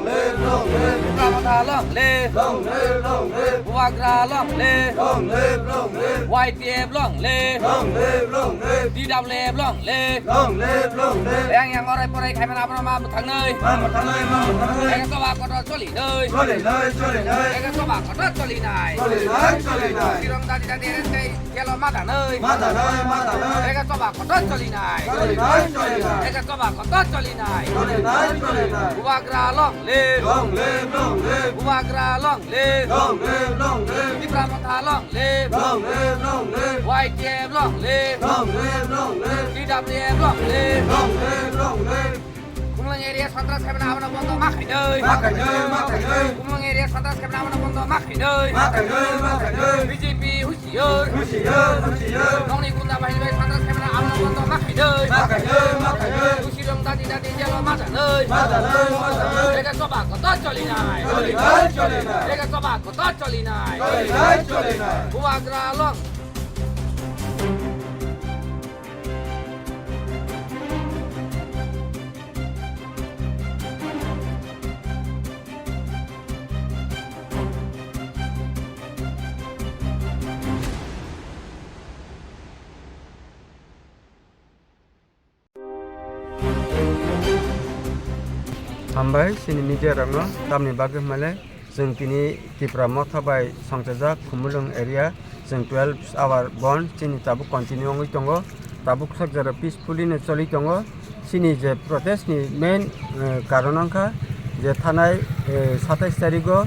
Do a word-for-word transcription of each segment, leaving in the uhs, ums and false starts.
Tipra Motha long live. Bubagra long live. Y T F long live. D W F long live. Yang yang orai porai khaimani abono ma mwthangnai. Ega choba kotor cholinai. Ega choba kotor cholinai. Sirong dadi dadi rentei. Jelo madanai. Madanai, madanai. Ega choba kotor cholinai. Cholinai, cholinai. Ega choba kotor cholinai. Cholinai, cholinai. Bubagra long live. Long live, long live. Bubagra long live. Long live, long live. Tipra Motha long live. Long live, long live. Y T F long live. Long live, long live. D W F long live. Long live, long live. Khumlwng area santras khaimani abono bondo ma khainai. Ma khainai, ma khainai. Khumlwng area santras khaimani abono bondo ma khainai. Ma khainai, ma khainai. B J P husiar. Husiar, husiar. Nokni gunda bahini bai santras khaimani abono bondo ma khainai. Ma khainai, ma khainai. Dusirong dadi dadi jelo madanai. Madanai, madanai. Ega choba kotor cholinai. Cholinai, cholinai. Ega choba kotor cholinai. Cholinai, cholinai. Bubagra long. Hambai chini media rokno tamni bagwi hwnmale. Chwng tini Tipra Motha bai songchajak Khumulwng area, chwng twelve hour bon chini tabuk continue wngwi tongo. Tabuk sak jora peacefully no choli tongo. Chini je protest ni main, eh, karon wngkha je thanai, eh, satais tarigo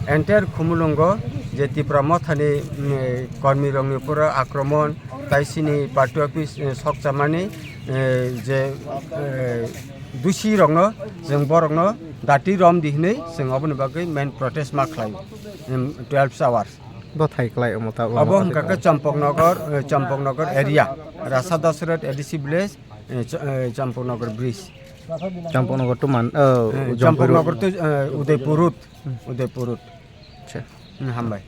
entire Khumulwngo je Tipra Mothani, eh, kormi rokni uporo akromon tai chini party office, eh, sokchamani, eh, je, eh, dusi rokno, chwng borokno dati rom di hinwi chwng oboni bagwi main protest ma khlai, em, twelve hours. Bo thai klai omo ta, omo Abo ta hwnkha khe thai. Champaknagar, eh, Champaknagar area, Rasa Dasrat A D C village, eh, Ch-, eh, Champaknagar bridge. Champaknagar to man, oh, Eh, Jampui road. Champaknagar to, eh, Udaipur road, Udaipur road. Acha. Hmm, hambai.